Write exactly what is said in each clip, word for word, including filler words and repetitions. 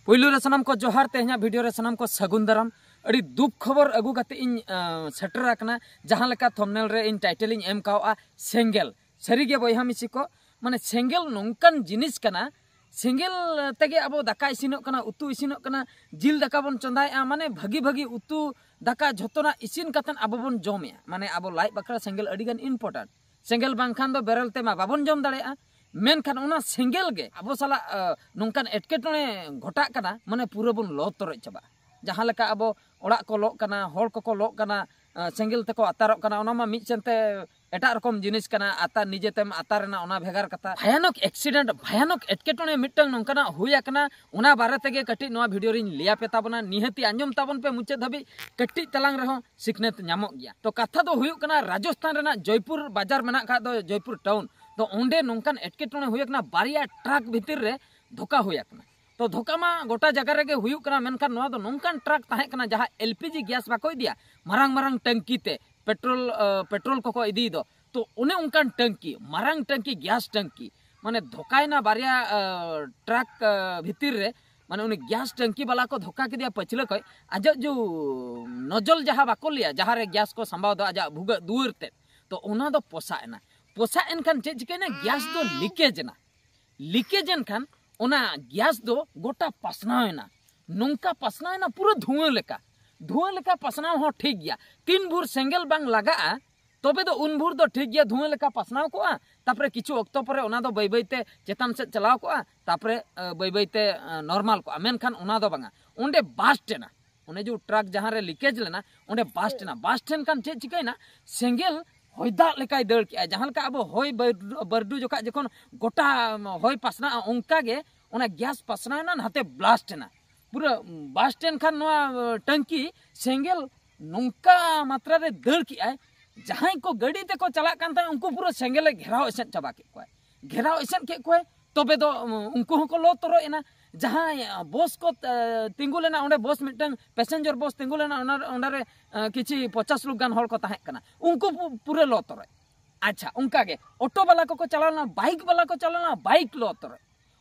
ᱯᱩᱭᱞᱩ ᱨᱮ ᱥᱟᱱᱟᱢ ᱠᱚ ᱡᱚᱦᱟᱨ, ᱛᱮᱦᱮᱧᱟᱜ ᱵᱷᱤᱰᱤᱭᱳ ᱨᱮ ᱥᱟᱱᱟᱢ ᱠᱚ ᱥᱟᱹᱜᱩᱱ ᱫᱟᱨᱟᱢ᱾ ᱟᱹᱰᱤ ᱫᱩᱠ ᱠᱷᱚᱵᱚᱨ ᱟᱹᱜᱩ ᱠᱟᱛᱮ ᱤᱧ ᱟᱸ, ᱥᱮᱴᱮᱨ ᱟᱠᱟᱱᱟ᱾ ᱡᱟᱦᱟᱸ ᱞᱮᱠᱟ ᱛᱷᱚᱢᱱᱮᱞ ᱨᱮ ᱤᱧ ᱴᱟᱭᱴᱮᱞ ᱤᱧ ᱮᱢ ᱠᱟᱣᱜᱼᱟ, ᱥᱮᱸᱜᱮᱞ᱾ ᱥᱟᱹᱨᱤᱜᱮ ᱵᱚᱭᱦᱟ ᱢᱤᱥᱤ ᱠᱚ, ᱢᱟᱱᱮ ᱥᱮᱸᱜᱮᱞ ᱱᱚᱝᱠᱟᱱ ᱡᱤᱱᱤᱥ ᱠᱟᱱᱟ, ᱥᱮᱸᱜᱮᱞ ᱛᱮᱜᱮ ᱟᱵᱚ ᱫᱟᱠᱟ ᱤᱥᱤᱱᱚᱜ ᱠᱟᱱᱟ, ᱩᱛᱩ ᱤᱥᱤᱱᱚᱜ ᱠᱟᱱᱟ, ᱡᱤᱞ ᱫᱟᱠᱟ ᱵᱚᱱ ᱪᱚᱸᱫᱟᱭᱮᱜᱼᱟ, ᱢᱟᱱᱮ ᱵᱷᱟᱹᱜᱤ ᱵᱷᱟᱹᱜᱤ ᱩᱛᱩ ᱫᱟᱠᱟ ᱡᱷᱚᱛᱚᱱᱟᱜ ᱤᱥᱤᱱ ᱠᱟᱛᱮᱫ ᱟᱵᱚ ᱵᱚᱱ ᱡᱚᱢᱮᱜᱼᱟ᱾ ᱢᱟᱱᱮ ᱟᱵᱚ ᱞᱟᱡ ᱵᱟᱠᱷᱨᱟ ᱥᱮᱸᱜᱮᱞ ᱟᱹᱰᱤᱜᱟᱱ ᱤᱢᱯᱚᱨᱴᱮᱱᱴ᱾ ᱥᱮᱸᱜᱮᱞ ᱵᱟᱝᱠᱷᱟᱱ ᱫᱚ ᱵᱮᱨᱮᱞ ᱛᱮᱢᱟ ᱵᱟᱵᱚᱱ ᱡᱚᱢ ᱫᱟᱲᱮᱭᱟᱜᱼᱟ᱾ ᱢᱮᱱᱠᱷᱟᱱ ᱚᱱᱟ ᱥᱮᱸᱜᱮᱞ ᱜᱮ ᱟᱵᱚ ᱥᱟᱞᱟᱜ ᱟᱸ, ᱱᱚᱝᱠᱟᱱ ᱮᱴᱠᱮᱴᱚᱬᱮ ᱜᱷᱚᱴᱟᱜ ᱠᱟᱱᱟ, ᱢᱟᱱᱮ ᱯᱩᱨᱟᱹ ᱵᱚᱱ ᱞᱚ ᱛᱚᱨᱚᱡ ᱪᱟᱵᱟᱜᱼᱟ᱾ ᱡᱟᱦᱟᱸ ᱞᱮᱠᱟ ᱟᱵᱚ ᱚᱲᱟᱜ ᱠᱚ ᱞᱚᱜ ᱠᱟᱱᱟ, ᱦᱚᱲ ᱠᱚᱠᱚ ᱞᱚᱜ ᱠᱟᱱᱟ, ᱟᱸ, ᱥᱮᱸᱜᱮᱞ ᱛᱮᱠᱚ ᱟᱛᱟᱨᱚᱜ ᱠᱟᱱᱟ, ᱚᱱᱟ ᱢᱟ ᱢᱤᱫ ᱥᱮᱱᱛᱮ ᱮᱴᱟᱜ ᱨᱚᱠᱚᱢ ᱡᱤᱱᱤᱥ ᱠᱟᱱᱟ᱾ ᱟᱛᱟᱨ, ᱱᱤᱡᱮᱛᱮᱢ ᱟᱛᱟᱨ ᱮᱱᱟ, ᱚᱱᱟ ᱵᱷᱮᱜᱟᱨ ᱠᱟᱛᱷᱟ᱾ ᱵᱷᱟᱭᱟᱱᱚᱠ ᱮᱠᱥᱤᱰᱮᱱᱴ, ᱵᱷᱟᱭᱟᱱᱚᱠ ᱮᱴᱠᱮᱴᱚᱬᱮ ᱢᱤᱫᱴᱟᱝ ᱱᱚᱝᱠᱟᱱᱟᱜ ᱦᱩᱭ ᱟᱠᱟᱱᱟ, ᱚᱱᱟ ᱵᱟᱨᱮ ᱛᱮᱜᱮ ᱠᱟᱹᱴᱤᱡ ᱱᱚᱣᱟ ᱵᱷᱤᱰᱤᱭᱳ ᱨᱤᱧ ᱞᱟᱹᱭ ᱟᱯᱮ ᱛᱟᱵᱚᱱᱟ᱾ ᱱᱤᱦᱟᱹᱛᱤ ᱟᱸᱡᱚᱢ ᱛᱟᱵᱚᱱ ᱯᱮ ᱢᱩᱪᱟᱹᱫ ᱫᱷᱟᱹᱵᱤᱡ, ᱠᱟᱹᱴᱤᱡ ᱛᱟᱞᱟᱝ ᱨᱮᱦᱚᱸ ᱥᱤᱠᱷᱱᱟᱹᱛ ᱧᱟᱢᱚᱜ ᱜᱮᱭᱟ᱾ ᱛᱚ ᱠᱟᱛᱷᱟ ᱫᱚ ᱦᱩᱭᱩᱜ ᱠᱟᱱᱟ, ᱨᱟᱡᱚᱥᱛᱷᱟᱱ ᱨᱮᱱᱟᱜ ᱡᱚᱭᱯᱩᱨ ᱵᱟᱡᱟᱨ ᱢᱮᱱᱟᱜ ᱠᱷᱟᱡ ᱫᱚ ᱡᱚᱭᱯᱩᱨ ᱴᱟᱣᱩᱱ, ᱛᱚ ᱚᱸᱰᱮ ᱱᱚᱝᱠᱟᱱ ᱮᱴᱠᱮᱴᱚᱬᱮ ᱦᱩᱭ ᱟᱠᱟᱱᱟ, ᱵᱟᱨᱭᱟ ᱴᱨᱟᱠ ᱵᱷᱤᱛᱤᱨ ᱨᱮ ᱫᱷᱳᱠᱟ ᱦᱩᱭ ᱟᱠᱟᱱᱟ᱾ ᱛᱚ ᱫᱷᱳᱠᱟ ᱢᱟ ᱜᱚᱴᱟ ᱡᱟᱭᱜᱟ ᱨᱮᱜᱮ ᱦᱩᱭᱩᱜ ᱠᱟᱱᱟ, ᱢᱮᱱᱠᱷᱟᱱ ᱱᱚᱣᱟ ᱫᱚ ᱱᱚᱝᱠᱟᱱ ᱴᱨᱟᱠ ᱛᱟᱦᱮᱸ ᱠᱟᱱᱟ ᱡᱟᱦᱟᱸ ᱮᱞ ᱯᱤ ᱡᱤ ᱜᱮᱥ ᱵᱟᱠᱚ ᱤᱫᱤᱭᱟ, ᱢᱟᱨᱟᱝ ᱢᱟᱨᱟᱝ ᱴᱟᱝᱠᱤ ᱛᱮ ᱯᱮᱴᱨᱳᱞ, ᱟᱸ, ᱯᱮᱴᱨᱳᱞ ᱠᱚᱠᱚ ᱤᱫᱤᱭ ᱫᱚ᱾ ᱛᱚ ᱚᱱᱮ ᱚᱱᱠᱟᱱ ᱴᱟᱝᱠᱤ, ᱢᱟᱨᱟᱝ ᱴᱟᱝᱠᱤ, ᱜᱮᱥ ᱴᱟᱝᱠᱤ, ᱢᱟᱱᱮ ᱫᱷᱳᱠᱟᱭᱮᱱᱟ ᱵᱟᱨᱭᱟ, ᱟᱸ, ᱴᱨᱟᱠ, ᱟᱸ, ᱵᱷᱤᱛᱤᱨ ᱨᱮ᱾ ᱢᱟᱱᱮ ᱩᱱᱤ ᱜᱮᱥ ᱴᱟᱝᱠᱤ ᱵᱟᱞᱟ ᱠᱚ ᱫᱷᱳᱠᱟ ᱠᱮᱫᱮᱭᱟ ᱯᱟᱹᱪᱷᱞᱟᱹ ᱠᱷᱚᱡ᱾ ᱟᱡᱟᱜ ᱡᱩ ᱱᱚᱡᱚᱞ ᱡᱟᱦᱟᱸ ᱵᱟᱠᱚ ᱞᱟᱹᱭᱟ, ᱡᱟᱦᱟᱸ ᱨᱮ ᱜᱮᱥ ᱠᱚ ᱥᱟᱢᱵᱟᱣ ᱫᱚ ᱟᱡᱟᱜ ᱵᱷᱩᱜᱟᱹᱜ ᱫᱩᱣᱟᱹᱨ ᱛᱮ, ᱛᱚ ᱚᱱᱟ ᱫᱚ ᱯᱚᱥᱟᱜ ᱮᱱᱟ᱾ ᱯᱚᱥᱟᱜ ᱮᱱᱠᱷᱟᱱ ᱪᱮᱫ ᱪᱤᱠᱟᱹᱭᱮᱱᱟ? ᱜᱮᱥ ᱫᱚ ᱞᱤᱠᱮᱡᱽ ᱮᱱᱟ᱾ ᱞᱤᱠᱮᱡᱽ ᱮᱱᱠᱷᱟᱱ ᱚᱱᱟ ᱜᱮᱥ ᱫᱚ ᱜᱚᱴᱟ ᱯᱟᱥᱱᱟᱣ ᱮᱱᱟ᱾ ᱱᱚᱝᱠᱟ ᱯᱟᱥᱱᱟᱣ ᱮᱱᱟ ᱯᱩᱨᱟᱹ ᱫᱷᱩᱣᱟᱹ ᱞᱮᱠᱟ᱾ ᱫᱷᱩᱣᱟᱹ ᱞᱮᱠᱟ ᱯᱟᱥᱱᱟᱣ ᱦᱚᱸ ᱴᱷᱤᱠ ᱜᱮᱭᱟ, ᱛᱤᱱ ᱵᱷᱳᱨ ᱥᱮᱸᱜᱮᱞ ᱵᱟᱝ ᱞᱟᱜᱟᱜᱼᱟ, ᱛᱚᱵᱮ ᱫᱚ ᱩᱱ ᱵᱷᱳᱨ ᱫᱚ ᱴᱷᱤᱠ ᱜᱮᱭᱟ, ᱫᱷᱩᱣᱟᱹ ᱞᱮᱠᱟ ᱯᱟᱥᱱᱟᱣ ᱠᱚᱜᱼᱟ᱾ ᱛᱟᱯᱚᱨᱮ ᱠᱤᱪᱷᱩ ᱚᱠᱛᱚ ᱯᱚᱨᱮ ᱚᱱᱟ ᱫᱚ ᱵᱟᱹᱭ ᱵᱟᱹᱭ ᱛᱮ ᱪᱮᱛᱟᱱ ᱥᱮᱫ ᱪᱟᱞᱟᱣ ᱠᱚᱜᱼᱟ, ᱛᱟᱯᱚᱨᱮ ᱟᱸ, ᱵᱟᱹᱭ ᱵᱟᱹᱭ ᱛᱮ ᱟᱸ, ᱱᱚᱨᱢᱟᱞ ᱠᱚᱜᱼᱟ᱾ ᱢᱮᱱᱠᱷᱟᱱ ᱚᱱᱟ ᱫᱚ ᱵᱟᱝᱟ, ᱚᱸᱰᱮ ᱵᱟᱥᱴ ᱮᱱᱟ᱾ ᱚᱱᱮ ᱡᱮ ᱴᱨᱟᱠ ᱡᱟᱦᱟᱸ ᱨᱮ ᱞᱤᱠᱮᱡᱽ ᱞᱮᱱᱟ, ᱚᱸᱰᱮ ᱵᱟᱥᱴ ᱮᱱᱟ᱾ ᱵᱟᱥᱴ ᱮᱱ ᱠᱷᱟᱱ ᱪᱮᱫ ᱪᱤᱠᱟᱹᱭᱮᱱᱟ? ᱥᱮᱸᱜᱮᱞ ᱦᱚᱭ ᱫᱟᱜ ᱞᱮᱠᱟᱭ ᱫᱟᱹᱲ ᱠᱮᱜᱼᱟ᱾ ᱡᱟᱦᱟᱸ ᱞᱮᱠᱟ ᱟᱵᱚ ᱦᱚᱭ ᱵᱟᱹᱨᱰᱩ, ᱵᱟᱹᱨᱰᱩ ᱡᱚᱠᱷᱟᱡ ᱡᱚᱠᱷᱚᱱ ᱜᱚᱴᱟ ᱦᱚᱭ ᱯᱟᱥᱱᱟᱜᱼᱟ, ᱚᱱᱠᱟ ᱜᱮ ᱚᱱᱟ ᱜᱮᱥ ᱯᱟᱥᱱᱟᱣ ᱮᱱᱟ, ᱱᱟᱛᱮ ᱵᱞᱟᱥᱴ ᱮᱱᱟ᱾ ᱯᱩᱨᱟᱹ ᱵᱞᱟᱥᱴ ᱮᱱ ᱠᱷᱟᱱ ᱱᱚᱣᱟ ᱴᱟᱝᱠᱤ ᱥᱮᱸᱜᱮᱞ ᱱᱚᱝᱠᱟ ᱢᱟᱛᱨᱟ ᱨᱮ ᱫᱟᱹᱲ ᱠᱮᱜᱼᱟᱭ, ᱡᱟᱦᱟᱸᱭ ᱠᱚ ᱜᱟᱹᱰᱤ ᱛᱮᱠᱚ ᱪᱟᱞᱟᱜ ᱠᱟᱱ ᱛᱟᱦᱮᱸᱫ ᱩᱱᱠᱩ ᱯᱩᱨᱟᱹ ᱥᱮᱸᱜᱮᱞᱮ ᱜᱷᱮᱨᱟᱣ ᱮᱥᱮᱫ ᱪᱟᱵᱟ ᱠᱮᱫ ᱠᱚᱣᱟᱭ᱾ ᱜᱷᱮᱨᱟᱣ ᱮᱥᱮᱫ ᱠᱮᱫ ᱠᱚᱣᱟᱭ, ᱛᱚᱵᱮ ᱫᱚ ᱩᱱᱠᱩ ᱦᱚᱸᱠᱚ ᱞᱚ ᱛᱚᱨᱚᱡ ᱮᱱᱟ᱾ ᱡᱟᱦᱟᱸᱭ ᱵᱚᱥ ᱠᱚ ᱛᱤᱸᱜᱩ ᱞᱮᱱᱟ ᱚᱸᱰᱮ, ᱵᱚᱥ ᱢᱤᱫᱴᱟᱝ ᱯᱮᱥᱮᱧᱡᱟᱨ ᱵᱚᱥ ᱛᱤᱸᱜᱩ ᱞᱮᱱᱟ, ᱚᱱᱟ ᱚᱸᱰᱮ ᱨᱮ ᱠᱤᱪᱷᱤ ᱯᱚᱪᱟᱥ ᱞᱳᱠ ᱜᱟᱱ ᱦᱚᱲ ᱠᱚ ᱛᱟᱦᱮᱸ ᱠᱟᱱᱟ, ᱩᱱᱠᱩ ᱯᱩᱨᱟᱹ ᱞᱚ ᱛᱚᱨᱚᱡ᱾ ᱟᱪᱪᱷᱟ, ᱚᱱᱠᱟ ᱜᱮ ᱚᱴᱳ ᱵᱟᱞᱟ ᱠᱚᱠᱚ ᱪᱟᱞᱟᱣ ᱞᱮᱱᱟ, ᱵᱟᱭᱤᱠ ᱵᱟᱞᱟ ᱠᱚ ᱪᱟᱞᱟᱣ ᱞᱮᱱᱟ, ᱵᱟᱭᱤᱠ ᱞᱚ ᱛᱚᱨᱚᱡ᱾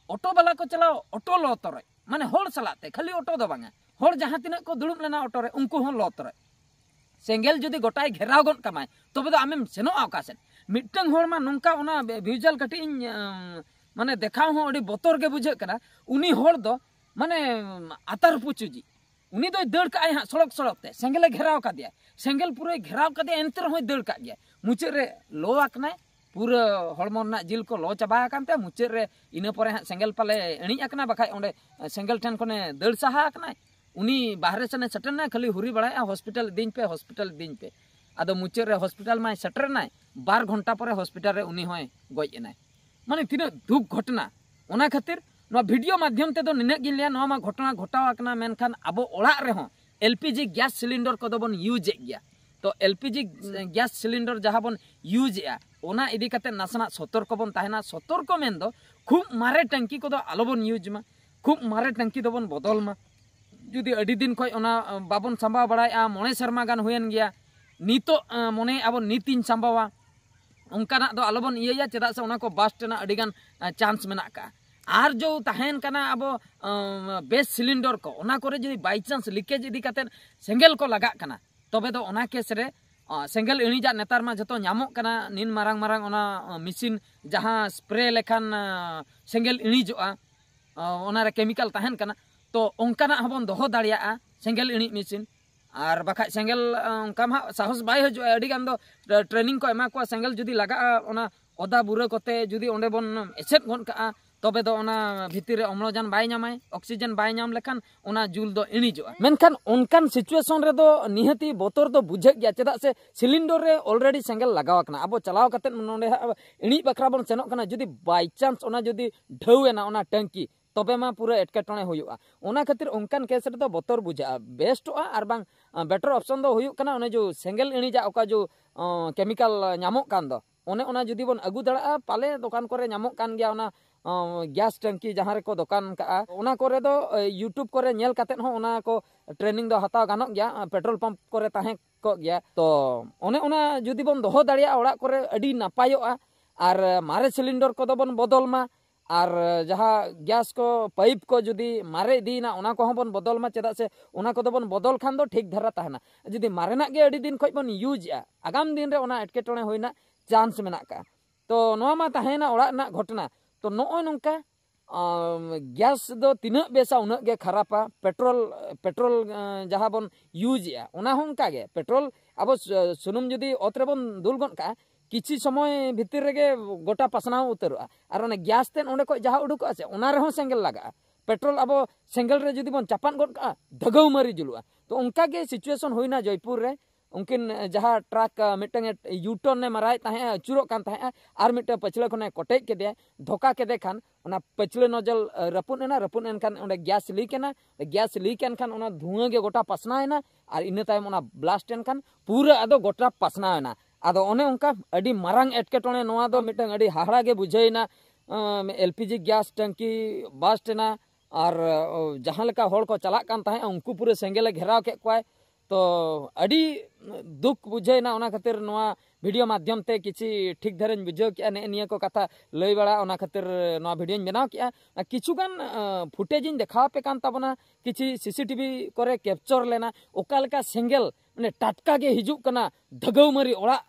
ᱚᱴᱳ ᱵᱟᱞᱟ ᱠᱚ ᱪᱟᱞᱟᱣ, ᱚᱴᱳ ᱞᱚ ᱛᱚᱨᱚᱡ᱾ ᱢᱟᱱᱮ ᱦᱚᱲ ᱥᱟᱞᱟᱜ ᱛᱮ, ᱠᱷᱟᱹᱞᱤ ᱚᱴᱳ ᱫᱚ ᱵᱟᱝᱟ, ᱦᱚᱲ ᱡᱟᱦᱟᱸ ᱛᱤᱱᱟᱹᱜ ᱠᱚ ᱫᱩᱲᱩᱵ ᱞᱮᱱᱟ ᱚᱴᱳ ᱨᱮ, ᱩᱱᱠᱩ ᱦᱚᱸ ᱞᱚ ᱛᱚᱨᱚᱡ᱾ ᱥᱮᱸᱜᱮᱞ ᱡᱩᱫᱤ ᱜᱚᱴᱟᱭ ᱜᱷᱮᱨᱟᱣ ᱜᱚᱫ ᱠᱟᱢᱟᱭ, ᱛᱚᱵᱮ ᱫᱚ ᱟᱢᱮᱢ ᱥᱮᱱᱚᱜᱼᱟ ᱚᱠᱟ ᱥᱮᱫ? ᱢᱤᱫᱴᱟᱝ ᱦᱚᱲ ᱢᱟ ᱱᱚᱝᱠᱟ, ᱚᱱᱟ ᱵᱷᱤᱡᱩᱣᱟᱞ ᱠᱟᱹᱴᱤᱡ ᱤᱧ ᱟᱸ, ᱢᱟᱱᱮ ᱫᱮᱠᱷᱟᱣ ᱦᱚᱸ ᱟᱹᱰᱤ ᱵᱚᱛᱚᱨ ᱜᱮ ᱵᱩᱡᱷᱟᱹᱜ ᱠᱟᱱᱟ᱾ ᱩᱱᱤ ᱦᱚᱲ ᱫᱚ ᱢᱟᱱᱮ ᱟᱛᱟᱨ ᱯᱩᱪᱩᱡᱤ, ᱩᱱᱤ ᱫᱚᱭ ᱫᱟᱹᱲ ᱠᱟᱜᱼᱟᱭ ᱦᱟᱸᱜ ᱥᱚᱲᱚᱠ ᱥᱚᱲᱚᱠ ᱛᱮ, ᱥᱮᱸᱜᱮᱞᱮ ᱜᱷᱮᱨᱟᱣ ᱠᱟᱫᱮᱭᱟ, ᱥᱮᱸᱜᱮᱞ ᱯᱩᱨᱟᱹᱭ ᱜᱷᱮᱨᱟᱣ ᱠᱟᱫᱮᱭᱟ, ᱮᱱᱛᱮ ᱨᱮᱦᱚᱸᱭ ᱫᱟᱹᱲ ᱠᱟᱜ ᱜᱮᱭᱟ᱾ ᱢᱩᱪᱟᱹᱫ ᱨᱮ ᱞᱚ ᱟᱠᱟᱱᱟᱭ, ᱯᱩᱨᱟᱹ ᱦᱚᱲᱢᱚ ᱨᱮᱱᱟᱜ ᱡᱤᱞ ᱠᱚ ᱞᱚ ᱪᱟᱵᱟ ᱟᱠᱟᱱ ᱛᱟᱭᱟ᱾ ᱢᱩᱪᱟᱹᱫ ᱨᱮ ᱤᱱᱟᱹ ᱯᱚᱨᱮ ᱦᱟᱸᱜ ᱥᱮᱸᱜᱮᱞ ᱯᱟᱞᱮ ᱤᱬᱤᱡ ᱟᱠᱟᱱᱟ, ᱵᱟᱠᱷᱟᱡ ᱚᱸᱰᱮ ᱥᱮᱸᱜᱮᱞ ᱴᱷᱮᱱ ᱠᱷᱚᱱᱮ ᱫᱟᱹᱲ ᱥᱟᱦᱟ ᱟᱠᱟᱱᱟᱭ᱾ ᱩᱱᱤ ᱵᱟᱦᱨᱮ ᱥᱮᱱᱮ ᱥᱮᱴᱮᱨ ᱮᱱᱟᱭ, ᱠᱷᱟᱹᱞᱤ ᱦᱩᱨᱤ ᱵᱟᱲᱟᱭᱮᱫᱼᱟ, "ᱦᱚᱥᱯᱤᱴᱟᱞ ᱤᱫᱤᱧ ᱯᱮ, ᱦᱚᱥᱯᱤᱴᱟᱞ ᱤᱫᱤᱧ ᱯᱮ᱾" ᱟᱫᱚ ᱢᱩᱪᱟᱹᱫ ᱨᱮ ᱦᱚᱥᱯᱤᱴᱟᱞ ᱢᱟᱭ ᱥᱮᱴᱮᱨ ᱮᱱᱟᱭ, ᱵᱟᱨ ᱜᱷᱚᱱᱴᱟ ᱯᱚᱨᱮ ᱦᱚᱥᱯᱤᱴᱟᱞ ᱨᱮ ᱩᱱᱤ ᱦᱚᱸᱭ ᱜᱚᱡ ᱮᱱᱟᱭ᱾ ᱢᱟᱱᱮ ᱛᱤᱱᱟᱹᱜ ᱫᱩᱠ ᱜᱷᱚᱴᱚᱱᱟ᱾ ᱚᱱᱟ ᱠᱷᱟᱹᱛᱤᱨ ᱱᱚᱣᱟ ᱵᱷᱤᱰᱤᱭᱳ ᱢᱟᱫᱽᱫᱷᱚᱢ ᱛᱮᱫᱚ ᱱᱤᱱᱟᱹᱜ ᱜᱤᱧ ᱞᱟᱹᱭᱟ, ᱱᱚᱣᱟ ᱢᱟ ᱜᱷᱚᱴᱚᱱᱟ ᱜᱷᱚᱴᱟᱣ ᱟᱠᱟᱱᱟ, ᱢᱮᱱᱠᱷᱟᱱ ᱟᱵᱚ ᱚᱲᱟᱜ ᱨᱮᱦᱚᱸ L P G gas cylinder ᱠᱚᱫᱚ ᱵᱚᱱ ᱤᱭᱩᱡᱽ ᱮᱫ ᱜᱮᱭᱟ᱾ ᱛᱚ L P G gas cylinder ᱡᱟᱦᱟᱸ ᱵᱚᱱ ᱤᱭᱩᱡᱽ ᱮᱫᱼᱟ, ᱚᱱᱟ ᱤᱫᱤ ᱠᱟᱛᱮ ᱱᱟᱥᱮᱱᱟᱜ ᱥᱚᱛᱚᱨᱠᱚ ᱵᱚᱱ ᱛᱟᱦᱮᱱᱟ᱾ ᱥᱚᱛᱚᱨᱠᱚ ᱢᱮᱱᱫᱚ ᱠᱷᱩᱵ ᱢᱟᱨᱮ ᱴᱟᱝᱠᱤ ᱠᱚᱫᱚ ᱟᱞᱚᱵᱚᱱ ᱤᱭᱩᱡᱽ ᱢᱟ, ᱠᱷᱩᱵ ᱢᱟᱨᱮ ᱴᱟᱝᱠᱤ ᱫᱚᱵᱚᱱ ᱵᱚᱫᱚᱞ ᱢᱟ᱾ ᱡᱩᱫᱤ ᱟᱹᱰᱤ ᱫᱤᱱ ᱠᱷᱚᱱ ᱚᱱᱟ ᱵᱟᱵᱚᱱ ᱥᱟᱢᱵᱟᱣ ᱵᱟᱲᱟᱭᱮᱫᱼᱟ, ᱢᱚᱬᱮ ᱥᱮᱨᱢᱟ ᱜᱟᱱ ᱦᱩᱭᱮᱱ ᱜᱮᱭᱟ, ᱱᱤᱛᱚᱜ ᱢᱚᱱᱮᱭᱮᱫᱼᱟ ᱵᱚᱱ ᱱᱤᱛᱤᱧ ᱥᱟᱢᱵᱟᱣᱟ, ᱚᱱᱠᱟᱱᱟᱜ ᱫᱚ ᱟᱞᱚᱵᱚᱱ ᱤᱭᱟᱹᱭᱟ, ᱪᱮᱫᱟᱜ ᱥᱮ ᱚᱱᱟ ᱠᱚ ᱵᱟᱥᱴ ᱨᱮᱱᱟᱜ ᱟᱹᱰᱤ ᱜᱟᱱ ᱪᱟᱱᱥ ᱢᱮᱱᱟᱜ ᱟᱠᱟᱫᱼᱟ᱾ ᱟᱨ ᱡᱚ ᱛᱟᱦᱮᱱ ᱠᱟᱱᱟ ᱟᱵᱚ ᱵᱮᱥ ᱥᱤᱞᱤᱱᱰᱟᱨ ᱠᱚ, ᱚᱱᱟ ᱠᱚᱨᱮ ᱡᱩᱫᱤ ᱵᱟᱭ ᱪᱟᱱᱥ ᱞᱤᱠᱮᱡᱽ ᱤᱫᱤ ᱠᱟᱛᱮ ᱥᱮᱸᱜᱮᱞ ᱠᱚ ᱞᱟᱜᱟᱜ ᱠᱟᱱᱟ, ᱛᱚᱵᱮ ᱫᱚ ᱚᱱᱟ ᱠᱮᱥ ᱨᱮ ᱥᱮᱸᱜᱮᱞ ᱤᱬᱤᱡᱟᱜ ᱱᱮᱛᱟᱨ ᱢᱟ ᱡᱚᱛᱚ ᱧᱟᱢᱚᱜ ᱠᱟᱱᱟ, ᱱᱤᱱ ᱢᱟᱨᱟᱝ ᱢᱟᱨᱟᱝ ᱚᱱᱟ ᱢᱮᱥᱤᱱ ᱡᱟᱦᱟᱸ ᱥᱯᱨᱮ ᱞᱮᱠᱷᱟᱱ ᱥᱮᱸᱜᱮᱞ ᱤᱬᱤᱡᱚᱜᱼᱟ, ᱚᱱᱟᱨᱮ ᱠᱮᱢᱤᱠᱮᱞ ᱛᱟᱦᱮᱱ ᱠᱟᱱᱟ᱾ ᱛᱚ ᱚᱱᱠᱟᱱᱟᱜ ᱦᱚᱸᱵᱚᱱ ᱫᱚᱦᱚ ᱫᱟᱲᱮᱭᱟᱜᱼᱟ ᱥᱮᱸᱜᱮᱞ ᱤᱬᱤᱡ ᱢᱮᱥᱤᱱ᱾ ᱟᱨ ᱵᱟᱠᱷᱟᱡ ᱥᱮᱸᱜᱮᱞ ᱚᱱᱠᱟ ᱢᱟ ᱦᱟᱸᱜ ᱥᱟᱦᱚᱥ ᱵᱟᱭ ᱦᱤᱡᱩᱜᱼᱟ᱾ ᱟᱹᱰᱤ ᱜᱟᱱ ᱫᱚ ᱴᱨᱮᱱᱤᱝ ᱠᱚ ᱮᱢᱟ ᱠᱚᱣᱟ, ᱥᱮᱸᱜᱮᱞ ᱡᱩᱫᱤ ᱞᱟᱜᱟᱜᱼᱟ ᱚᱱᱟ ᱚᱫᱟ ᱵᱩᱨᱟᱹ ᱠᱚᱛᱮ ᱡᱩᱫᱤ ᱚᱸᱰᱮ ᱵᱚᱱ ᱮᱥᱮᱫ ᱜᱚᱫ ᱠᱟᱜᱼᱟ, ᱛᱚᱵᱮ ᱫᱚ ᱚᱱᱟ ᱵᱷᱤᱛᱤᱨ ᱨᱮ ᱚᱢᱞᱚᱡᱟᱱ ᱵᱟᱭ ᱧᱟᱢᱟᱭ, ᱚᱠᱥᱤᱡᱮᱱ ᱵᱟᱭ ᱧᱟᱢ ᱞᱮᱠᱷᱟᱱ ᱚᱱᱟ ᱡᱩᱞ ᱫᱚ ᱤᱬᱤᱡᱚᱜᱼᱟ᱾ ᱢᱮᱱᱠᱷᱟᱱ ᱚᱱᱠᱟᱱ ᱥᱤᱪᱩᱭᱮᱥᱚᱱ ᱨᱮᱫᱚ ᱱᱤᱦᱟᱹᱛᱤ ᱵᱚᱛᱚᱨ ᱫᱚ ᱵᱩᱡᱷᱟᱹᱜ ᱜᱮᱭᱟ, ᱪᱮᱫᱟᱜ ᱥᱮ ᱥᱤᱞᱤᱱᱰᱚᱨ ᱨᱮ ᱚᱞᱨᱮᱰᱤ ᱥᱮᱸᱜᱮᱞ ᱞᱟᱜᱟᱣ ᱟᱠᱟᱱᱟ᱾ ᱟᱵᱚ ᱪᱟᱞᱟᱣ ᱠᱟᱛᱮᱫ ᱱᱚᱰᱮ ᱦᱟᱸᱜ ᱤᱬᱤᱡ ᱵᱟᱠᱷᱨᱟ ᱵᱚᱱ ᱥᱮᱱᱚᱜ ᱠᱟᱱᱟ, ᱡᱩᱫᱤ ᱵᱟᱭ ᱪᱟᱱᱥ ᱚᱱᱟ ᱡᱩᱫᱤ ᱰᱷᱟᱹᱣ ᱮᱱᱟ ᱚᱱᱟ ᱴᱟᱝᱠᱤ, ᱛᱚᱵᱮ ᱢᱟ ᱯᱩᱨᱟᱹ ᱮᱴᱠᱮᱴᱚᱬᱮ ᱦᱩᱭᱩᱜᱼᱟ᱾ ᱚᱱᱟ ᱠᱷᱟᱹᱛᱤᱨ ᱚᱱᱠᱟᱱ ᱠᱮᱥ ᱨᱮᱫᱚ ᱵᱚᱛᱚᱨ ᱵᱩᱡᱷᱟᱹᱜᱼᱟ᱾ ᱵᱮᱥᱴᱚᱜᱼᱟ ᱟᱨ ᱵᱟᱝ ᱵᱮᱴᱟᱨ ᱚᱯᱥᱚᱱ ᱫᱚ ᱦᱩᱭᱩᱜ ᱠᱟᱱᱟ ᱚᱱᱮ ᱡᱮ ᱥᱮᱸᱜᱮᱞ ᱤᱬᱤᱡᱟᱜ ᱚᱠᱟ ᱡᱮ ᱠᱮᱢᱤᱠᱮᱞ ᱧᱟᱢᱚᱜ ᱠᱟᱱ ᱫᱚ, ᱚᱱᱮ ᱚᱱᱟ ᱡᱩᱫᱤ ᱵᱚᱱ ᱟᱹᱜᱩ ᱫᱟᱲᱮᱭᱟᱜᱼᱟ, ᱯᱟᱞᱮ ᱫᱚᱠᱟᱱ ᱠᱚᱨᱮ ᱧᱟᱢᱚᱜ ᱠᱟᱱ ᱜᱮᱭᱟ ᱚᱱᱟ ᱜᱮᱥ ᱴᱮᱝᱠᱤ ᱡᱟᱦᱟᱸ ᱨᱮᱠᱚ ᱫᱚᱠᱟᱱ ᱠᱟᱜᱼᱟ, ᱚᱱᱟ ᱠᱚᱨᱮ ᱫᱚ ᱤᱭᱩᱴᱩᱵᱽ ᱠᱚᱨᱮ ᱧᱮᱞ ᱠᱟᱛᱮᱫ ᱦᱚᱸ ᱚᱱᱟ ᱠᱚ ᱴᱨᱮᱱᱤᱝ ᱫᱚ ᱦᱟᱛᱟᱣ ᱜᱟᱱᱚᱜ ᱜᱮᱭᱟ᱾ ᱯᱮᱴᱨᱳᱞ ᱯᱟᱢᱯ ᱠᱚᱨᱮ ᱛᱟᱦᱮᱸ ᱠᱚᱜ ᱜᱮᱭᱟ᱾ ᱛᱚ ᱚᱱᱮ ᱚᱱᱟ ᱡᱩᱫᱤ ᱵᱚᱱ ᱫᱚᱦᱚ ᱫᱟᱲᱮᱭᱟᱜᱼᱟ ᱚᱲᱟᱜ ᱠᱚᱨᱮ, ᱟᱹᱰᱤ ᱱᱟᱯᱟᱭᱚᱜᱼᱟ᱾ ᱟᱨ ᱢᱟᱨᱮ ᱥᱤᱞᱤᱱᱰᱚᱨ ᱠᱚᱫᱚ ᱵᱚᱱ ᱵᱚᱫᱚᱞ ᱢᱟ᱾ ᱟᱨ ᱡᱟᱦᱟᱸ ᱜᱮᱥ ᱠᱚ ᱯᱟᱭᱤᱯ ᱠᱚ ᱡᱩᱫᱤ ᱢᱟᱨᱮ ᱤᱫᱤᱭᱮᱱᱟ, ᱚᱱᱟ ᱠᱚᱦᱚᱸ ᱵᱚᱱ ᱵᱚᱫᱚᱞ ᱢᱟ, ᱪᱮᱫᱟᱜ ᱥᱮ ᱚᱱᱟ ᱠᱚᱫᱚ ᱵᱚᱱ ᱵᱚᱫᱚᱞ ᱠᱷᱟᱱ ᱫᱚ ᱴᱷᱤᱠ ᱫᱷᱟᱨᱟ ᱛᱟᱦᱮᱱᱟ᱾ ᱡᱩᱫᱤ ᱢᱟᱨᱮᱱᱟᱜ ᱜᱮ ᱟᱹᱰᱤ ᱫᱤᱱ ᱠᱷᱚᱱ ᱵᱚᱱ ᱤᱭᱩᱡᱽ ᱮᱜᱼᱟ, ᱟᱜᱟᱢ ᱫᱤᱱ ᱨᱮ ᱚᱱᱟ ᱮᱴᱠᱮᱴᱚᱬᱮ ᱦᱩᱭ ᱨᱮᱱᱟᱜ ᱪᱟᱱᱥ ᱢᱮᱱᱟᱜ ᱟᱠᱟᱫᱼᱟ᱾ ᱛᱚ ᱱᱚᱣᱟ ᱢᱟ ᱛᱟᱦᱮᱸᱭᱮᱱᱟ ᱚᱲᱟᱜ ᱨᱮᱱᱟᱜ ᱜᱷᱚᱴᱚᱱᱟ᱾ ᱛᱚ ᱱᱚᱜᱼᱚᱭ ᱱᱚᱝᱠᱟ ᱜᱮᱥ ᱫᱚ ᱛᱤᱱᱟᱹᱜ ᱵᱮᱥᱟ ᱩᱱᱟᱹᱜ ᱜᱮ ᱠᱷᱟᱨᱟᱯᱟ᱾ ᱯᱮᱴᱨᱳᱞ ᱯᱮᱴᱨᱳᱞ ᱡᱟᱦᱟᱸ ᱵᱚᱱ ᱤᱭᱩᱡᱽ ᱮᱜᱼᱟ, ᱚᱱᱟ ᱦᱚᱸ ᱚᱱᱠᱟ ᱜᱮ᱾ ᱯᱮᱴᱨᱳᱞ ᱟᱵᱚ ᱥᱩᱱᱩᱢ ᱡᱩᱫᱤ ᱚᱛ ᱨᱮᱵᱚᱱ ᱫᱩᱞ ᱜᱚᱫ ᱠᱟᱜᱼᱟ, ᱠᱤᱪᱷᱩ ᱥᱚᱢᱚᱭ ᱵᱷᱤᱛᱤᱨ ᱨᱮᱜᱮ ᱜᱚᱴᱟ ᱯᱟᱥᱱᱟᱣ ᱩᱛᱟᱹᱨᱚᱜᱼᱟ᱾ ᱟᱨ ᱚᱱᱟ ᱜᱮᱥ ᱛᱮᱫ ᱚᱸᱰᱮ ᱠᱷᱚᱱ ᱡᱟᱦᱟᱸ ᱩᱰᱩᱠᱚᱜᱼᱟ ᱥᱮ, ᱚᱱᱟ ᱨᱮᱦᱚᱸ ᱥᱮᱸᱜᱮᱞ ᱞᱟᱜᱟᱜᱼᱟ᱾ ᱯᱮᱴᱨᱳᱞ ᱟᱵᱚ ᱥᱮᱸᱜᱮᱞ ᱨᱮ ᱡᱩᱫᱤ ᱵᱚᱱ ᱪᱟᱯᱟᱫ ᱜᱚᱫ ᱠᱟᱜᱼᱟ, ᱫᱷᱟᱹᱜᱟᱹᱣ ᱢᱟᱹᱨᱤ ᱡᱩᱞᱩᱜᱼᱟ᱾ ᱛᱚ ᱚᱱᱠᱟ ᱜᱮ ᱥᱤᱪᱩᱭᱮᱥᱚᱱ ᱦᱩᱭᱱᱟ ᱡᱚᱭᱯᱩᱨ ᱨᱮ᱾ ᱩᱱᱠᱤᱱ ᱡᱟᱦᱟᱸ ᱴᱨᱟᱠ ᱢᱤᱫᱴᱟᱝ ᱤᱭᱩᱴᱟᱨᱱ ᱮ ᱢᱟᱨᱟᱭᱮᱫ ᱛᱟᱦᱮᱸᱜᱼᱟ, ᱟᱹᱪᱩᱨᱚᱜ ᱠᱟᱱ ᱛᱟᱦᱮᱸᱜᱼᱟ, ᱟᱨ ᱢᱤᱫᱴᱟᱝ ᱯᱟᱹᱪᱷᱞᱟᱹ ᱠᱷᱚᱱᱮ ᱠᱚᱴᱮᱡ ᱠᱮᱫᱮᱭᱟ, ᱫᱷᱚᱠᱟ ᱠᱮᱫᱮ ᱠᱷᱟᱱ ᱚᱱᱟ ᱯᱟᱹᱪᱷᱞᱟᱹ ᱱᱚᱡᱚᱞ ᱨᱟᱹᱯᱩᱫ ᱮᱱᱟ᱾ ᱨᱟᱹᱯᱩᱫ ᱮᱱᱠᱷᱟᱱ ᱚᱸᱰᱮ ᱜᱮᱥ ᱞᱤᱠ ᱮᱱᱟ᱾ ᱜᱮᱥ ᱞᱤᱠ ᱮᱱ ᱠᱷᱟᱱ ᱚᱱᱟ ᱫᱷᱩᱣᱟᱹ ᱜᱮ ᱜᱚᱴᱟ ᱯᱟᱥᱱᱟᱣ ᱮᱱᱟ, ᱟᱨ ᱤᱱᱟᱹ ᱛᱟᱭᱚᱢ ᱚᱱᱟ ᱵᱞᱟᱥᱴ ᱮᱱ ᱠᱷᱟᱱ ᱯᱩᱨᱟᱹ ᱟᱫᱚ ᱜᱚᱴᱟ ᱯᱟᱥᱱᱟᱣ ᱮᱱᱟ᱾ ᱟᱫᱚ ᱚᱱᱮ ᱚᱱᱠᱟ ᱟᱹᱰᱤ ᱢᱟᱨᱟᱝ ᱮᱴᱠᱮᱴᱚᱬᱮ, ᱱᱚᱣᱟ ᱫᱚ ᱢᱤᱫᱴᱟᱝ ᱟᱹᱰᱤ ᱦᱟᱦᱟᱲᱟ ᱜᱮ ᱵᱩᱡᱷᱟᱹᱣ ᱮᱱᱟ᱾ ᱮᱞ ᱯᱤ ᱡᱤ ᱜᱮᱥ ᱴᱮᱝᱠᱤ ᱵᱟᱥᱴ ᱮᱱᱟ, ᱟᱨ ᱡᱟᱦᱟᱸ ᱞᱮᱠᱟ ᱦᱚᱲ ᱠᱚ ᱪᱟᱞᱟᱜ ᱠᱟᱱ ᱛᱟᱦᱮᱸᱫ, ᱩᱱᱠᱩ ᱯᱩᱨᱟᱹ ᱥᱮᱸᱜᱮᱞᱮ ᱜᱷᱮᱨᱟᱣ ᱠᱮᱫ ᱠᱚᱣᱟᱭ᱾ ᱛᱚ ᱟᱹᱰᱤ ᱫᱩᱠ ᱵᱩᱡᱷᱟᱹᱣ ᱮᱱᱟ᱾ ᱚᱱᱟ ᱠᱷᱟᱹᱛᱤᱨ ᱱᱚᱣᱟ ᱵᱷᱤᱰᱤᱭᱳ ᱢᱟᱫᱽᱫᱷᱚᱢ ᱛᱮ ᱠᱤᱪᱷᱤ ᱴᱷᱤᱠ ᱫᱷᱟᱨᱟᱧ ᱵᱩᱡᱷᱟᱹᱣ ᱠᱮᱜᱼᱟ, ᱱᱮᱜᱼᱮ ᱱᱤᱭᱟᱹ ᱠᱚ ᱠᱟᱛᱷᱟ ᱞᱟᱹᱭ ᱵᱟᱲᱟ, ᱚᱱᱟ ᱠᱷᱟᱹᱛᱤᱨ ᱱᱚᱣᱟ ᱵᱷᱤᱰᱤᱭᱳᱧ ᱵᱮᱱᱟᱣ ᱠᱮᱜᱼᱟ᱾ ᱟᱨ ᱠᱤᱪᱷᱩ ᱜᱟᱱ ᱯᱷᱩᱴᱮᱡᱽ ᱤᱧ ᱫᱮᱠᱷᱟᱣ ᱟᱯᱮ ᱠᱟᱱ ᱛᱟᱵᱚᱱᱟ, ᱠᱤᱪᱷᱤ ᱥᱤ ᱥᱤ ᱴᱤ ᱵᱷᱤ ᱠᱚᱨᱮ ᱠᱮᱯᱪᱚᱨ ᱞᱮᱱᱟ, ᱚᱠᱟ ᱞᱮᱠᱟ ᱥᱮᱸᱜᱮᱞ ᱢᱟᱱᱮ ᱴᱟᱴᱠᱟ ᱜᱮ ᱦᱤᱡᱩᱜ ᱠᱟᱱᱟ, ᱫᱷᱟᱹᱜᱟᱹᱣ ᱢᱟᱹᱨᱤ ᱚᱲᱟᱜ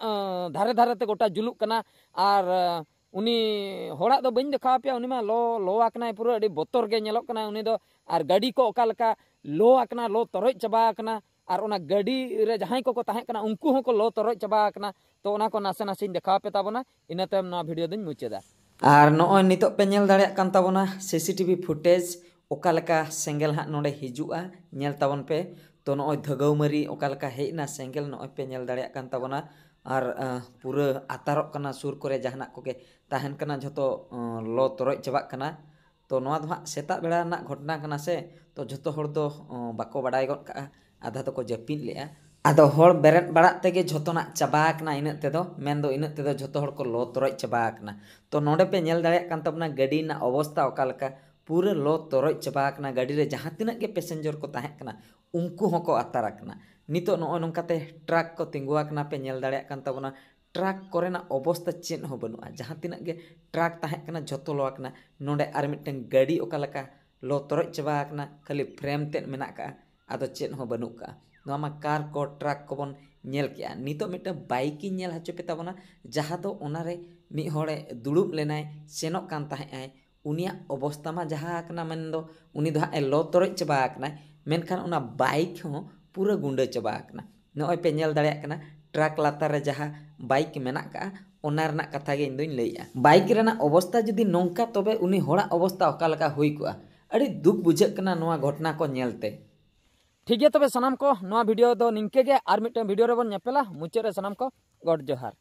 ᱫᱷᱟᱨᱮ ᱫᱷᱟᱨᱮ ᱛᱮ ᱜᱚᱴᱟ ᱡᱩᱞᱩᱜ ᱠᱟᱱᱟ᱾ ᱟᱨ ᱩᱱᱤ ᱦᱚᱲᱟᱜ ᱫᱚ ᱵᱟᱹᱧ ᱫᱮᱠᱷᱟᱣ ᱟᱯᱮᱭᱟ, ᱩᱱᱤ ᱢᱟ ᱞᱚ ᱞᱚ ᱟᱠᱟᱱᱟᱭ, ᱯᱩᱨᱟᱹ ᱟᱹᱰᱤ ᱵᱚᱛᱚᱨ ᱜᱮ ᱧᱮᱞᱚᱜ ᱠᱟᱱᱟᱭ ᱩᱱᱤ ᱫᱚ᱾ ᱟᱨ ᱜᱟᱹᱰᱤ ᱠᱚ ᱚᱠᱟ ᱞᱮᱠᱟ ᱞᱚ ᱟᱠᱟᱱᱟ, ᱞᱚ ᱛᱚᱨᱚᱡ ᱪᱟᱵᱟ ᱟᱠᱟᱱᱟ, ᱟᱨ ᱚᱱᱟ ᱜᱟᱹᱰᱤ ᱨᱮ ᱡᱟᱦᱟᱸᱭ ᱠᱚᱠᱚ ᱛᱟᱦᱮᱸ ᱠᱟᱱᱟ ᱩᱱᱠᱩ ᱦᱚᱸᱠᱚ ᱞᱚ ᱛᱚᱨᱚᱡ ᱪᱟᱵᱟ ᱟᱠᱟᱱᱟ᱾ ᱛᱚ ᱚᱱᱟ ᱠᱚ ᱱᱟᱥᱮ ᱱᱟᱥᱮᱧ ᱫᱮᱠᱷᱟᱣ ᱟᱯᱮ ᱛᱟᱵᱚᱱᱟ, ᱤᱱᱟᱹ ᱛᱟᱭᱚᱢ ᱱᱚᱣᱟ ᱵᱷᱤᱰᱤᱭᱳ ᱫᱚᱧ ᱢᱩᱪᱟᱹᱫᱟ᱾ ᱟᱨ ᱱᱚᱜᱼᱚᱭ ᱱᱤᱛᱚᱜ ᱯᱮ ᱧᱮᱞ ᱫᱟᱲᱮᱭᱟᱜ ᱠᱟᱱ ᱛᱟᱵᱚᱱᱟ ᱥᱤ ᱥᱤ ᱴᱤ ᱵᱷᱤ ᱯᱷᱩᱴᱮᱡᱽ, ᱚᱠᱟ ᱞᱮᱠᱟ ᱥᱮᱸᱜᱮᱞ ᱦᱟᱸᱜ ᱱᱚᱰᱮ ᱦᱤᱡᱩᱜᱼᱟ, ᱧᱮᱞ ᱛᱟᱵᱚᱱ ᱯᱮ᱾ ᱛᱚ ᱱᱚᱜᱼᱚᱭ ᱫᱷᱟᱹᱜᱟᱹᱣ ᱢᱟᱹᱨᱤ ᱚᱠᱟ ᱞᱮᱠᱟ ᱦᱮᱡ ᱮᱱᱟ ᱥᱮᱸᱜᱮᱞ, ᱱᱚᱜᱼᱚᱭ ᱯᱮ ᱧᱮᱞ ᱫᱟᱲᱮᱭᱟᱜ ᱠᱟᱱ ᱛᱟᱵᱚᱱᱟ᱾ ᱟᱨ ᱟᱸ, ᱯᱩᱨᱟᱹ ᱟᱛᱟᱨᱚᱜ ᱠᱟᱱᱟ, ᱥᱩᱨ ᱠᱚᱨᱮ ᱡᱟᱦᱟᱱᱟᱜ ᱠᱚᱜᱮ ᱛᱟᱦᱮᱱ ᱠᱟᱱᱟ, ᱡᱷᱚᱛᱚ ᱟᱸ, ᱞᱚ ᱛᱚᱨᱚᱡ ᱪᱟᱵᱟᱜ ᱠᱟᱱᱟ᱾ ᱛᱚ ᱱᱚᱣᱟ ᱫᱚ ᱦᱟᱸᱜ ᱥᱮᱛᱟᱜ ᱵᱮᱲᱟ ᱨᱮᱱᱟᱜ ᱜᱷᱚᱴᱚᱱᱟ ᱠᱟᱱᱟ ᱥᱮ, ᱛᱚ ᱡᱷᱚᱛᱚ ᱦᱚᱲ ᱫᱚ ᱟᱸ, ᱵᱟᱠᱚ ᱵᱟᱰᱟᱭ ᱜᱚᱫ ᱠᱟᱜᱼᱟ, ᱟᱫᱷᱟ ᱫᱚᱠᱚ ᱡᱟᱹᱯᱤᱫ ᱞᱮᱜᱼᱟ᱾ ᱟᱫᱚ ᱦᱚᱲ ᱵᱮᱨᱮᱫ ᱵᱟᱲᱟᱜ ᱛᱮᱜᱮ ᱡᱷᱚᱛᱚᱱᱟᱜ ᱪᱟᱵᱟ ᱟᱠᱟᱱᱟ ᱤᱱᱟᱹᱜ ᱛᱮᱫᱚ, ᱢᱮᱱᱫᱚ ᱤᱱᱟᱹᱜ ᱛᱮᱫᱚ ᱡᱷᱚᱛᱚ ᱦᱚᱲ ᱠᱚ ᱞᱚ ᱛᱚᱨᱚᱡ ᱪᱟᱵᱟ ᱟᱠᱟᱱᱟ᱾ ᱛᱚ ᱱᱚᱰᱮ ᱯᱮ ᱧᱮᱞ ᱫᱟᱲᱮᱭᱟᱜ ᱠᱟᱱ ᱛᱟᱵᱚᱱᱟ ᱜᱟᱹᱰᱤ ᱨᱮᱱᱟᱜ ᱚᱵᱚᱥᱛᱟ ᱚᱠᱟ ᱞᱮᱠᱟ, ᱯᱩᱨᱟᱹ ᱞᱚ ᱛᱚᱨᱚᱡ ᱪᱟᱵᱟ ᱟᱠᱟᱱᱟ᱾ ᱜᱟᱹᱰᱤ ᱨᱮ ᱡᱟᱦᱟᱸ ᱛᱤᱱᱟᱹᱜ ᱜᱮ ᱯᱮᱥᱮᱧᱡᱚᱨ ᱠᱚ ᱛᱟᱦᱮᱸ ᱠᱟᱱᱟ, ᱩᱱᱠᱩ ᱦᱚᱸᱠᱚ ᱟᱛᱟᱨ ᱟᱠᱟᱱᱟ᱾ ᱱᱤᱛᱚᱜ ᱱᱚᱜᱼᱚᱭ ᱱᱚᱝᱠᱟᱛᱮ ᱴᱨᱟᱠ ᱠᱚ ᱛᱤᱸᱜᱩ ᱟᱠᱟᱱᱟ, ᱯᱮ ᱧᱮᱞ ᱫᱟᱲᱮᱭᱟᱜ ᱠᱟᱱ ᱛᱟᱵᱚᱱᱟ᱾ ᱴᱨᱟᱠ ᱠᱚᱨᱮᱱᱟᱜ ᱚᱵᱚᱥᱛᱟ ᱪᱮᱫ ᱦᱚᱸ ᱵᱟᱹᱱᱩᱜᱼᱟ᱾ ᱡᱟᱦᱟᱸ ᱛᱤᱱᱟᱹᱜ ᱜᱮ ᱴᱨᱟᱠ ᱛᱟᱦᱮᱸ ᱠᱟᱱᱟ, ᱡᱷᱚᱛᱚ ᱞᱚ ᱟᱠᱟᱱᱟ᱾ ᱱᱚᱰᱮ ᱟᱨ ᱢᱤᱫᱴᱟᱝ ᱜᱟᱹᱰᱤ ᱚᱠᱟ ᱞᱮᱠᱟ ᱞᱚ ᱛᱚᱨᱚᱡ ᱪᱟᱵᱟ ᱟᱠᱟᱱᱟ, ᱠᱷᱟᱹᱞᱤ ᱯᱷᱨᱮᱢ ᱛᱮᱫ ᱢᱮᱱᱟᱜ ᱠᱟᱜᱼᱟ, ᱟᱫᱚ ᱪᱮᱫ ᱦᱚᱸ ᱵᱟᱹᱱᱩᱜ ᱠᱟᱜᱼᱟ᱾ ᱱᱚᱣᱟ ᱢᱟ ᱠᱟᱨ ᱠᱚ, ᱴᱨᱟᱠ ᱠᱚᱵᱚᱱ ᱧᱮᱞ ᱠᱮᱜᱼᱟ᱾ ᱱᱤᱛᱚᱜ ᱢᱤᱫᱴᱟᱝ ᱵᱟᱭᱤᱠ ᱤᱧ ᱧᱮᱞ ᱦᱚᱪᱚ ᱯᱮ ᱛᱟᱵᱚᱱᱟ, ᱡᱟᱦᱟᱸ ᱫᱚ ᱚᱱᱟᱨᱮ ᱢᱤᱫ ᱦᱚᱲᱮ ᱫᱩᱲᱩᱵ ᱞᱮᱱᱟᱭ, ᱥᱮᱱᱚᱜ ᱠᱟᱱ ᱛᱟᱦᱮᱸᱜ ᱟᱭ᱾ ᱩᱱᱤᱭᱟᱜ ᱚᱵᱚᱥᱛᱟ ᱢᱟ ᱡᱟᱦᱟᱸ ᱟᱠᱟᱱᱟ, ᱢᱮᱱᱫᱚ ᱩᱱᱤ ᱫᱚ ᱦᱟᱸᱜ ᱮ ᱞᱚ ᱛᱚᱨᱚᱡ ᱪᱟᱵᱟ ᱟᱠᱟᱱᱟᱭ, ᱢᱮᱱᱠᱷᱟᱱ ᱚᱱᱟ ᱵᱟᱭᱤᱠ ᱦᱚᱸ ᱯᱩᱨᱟᱹ ᱜᱩᱸᱰᱟᱹ ᱪᱟᱵᱟ ᱟᱠᱟᱱᱟ᱾ ᱱᱚᱜᱼᱚᱭ ᱯᱮ ᱧᱮᱞ ᱫᱟᱲᱮᱭᱟᱜ ᱠᱟᱱᱟ, ᱴᱨᱟᱠ ᱞᱟᱛᱟᱨ ᱨᱮ ᱡᱟᱦᱟᱸ ᱵᱟᱭᱤᱠ ᱢᱮᱱᱟᱜ ᱠᱟᱜᱼᱟ, ᱚᱱᱟ ᱨᱮᱱᱟᱜ ᱠᱟᱛᱷᱟ ᱜᱮ ᱤᱧ ᱫᱚᱧ ᱞᱟᱹᱭᱮᱜᱼᱟ᱾ ᱵᱟᱭᱤᱠ ᱨᱮᱱᱟᱜ ᱚᱵᱚᱥᱛᱟ ᱡᱩᱫᱤ ᱱᱚᱝᱠᱟ, ᱛᱚᱵᱮ ᱩᱱᱤ ᱦᱚᱲᱟᱜ ᱚᱵᱚᱥᱛᱟ ᱚᱠᱟ ᱞᱮᱠᱟ ᱦᱩᱭ ᱠᱚᱜᱼᱟ? ᱟᱹᱰᱤ ᱫᱩᱠ ᱵᱩᱡᱷᱟᱹᱜ ᱠᱟᱱᱟ ᱱᱚᱣᱟ ᱜᱷᱚᱴᱚᱱᱟ ᱠᱚ ᱧᱮᱞᱛᱮ᱾ ᱴᱷᱤᱠ ᱜᱮᱭᱟ, ᱛᱚᱵᱮ ᱥᱟᱱᱟᱢ ᱠᱚ, ᱱᱚᱣᱟ ᱵᱷᱤᱰᱤᱭᱳ ᱫᱚ ᱱᱤᱝᱠᱟᱹ ᱜᱮ᱾ ᱟᱨ ᱢᱤᱫᱴᱟᱝ ᱵᱷᱤᱰᱤᱭᱳ ᱨᱮᱵᱚᱱ ᱧᱮᱯᱮᱞᱟ᱾ ᱢᱩᱪᱟᱹᱫ ᱨᱮ ᱥᱟᱱᱟᱢ ᱠᱚ ᱜᱚᱰ ᱡᱚᱦᱟᱨ᱾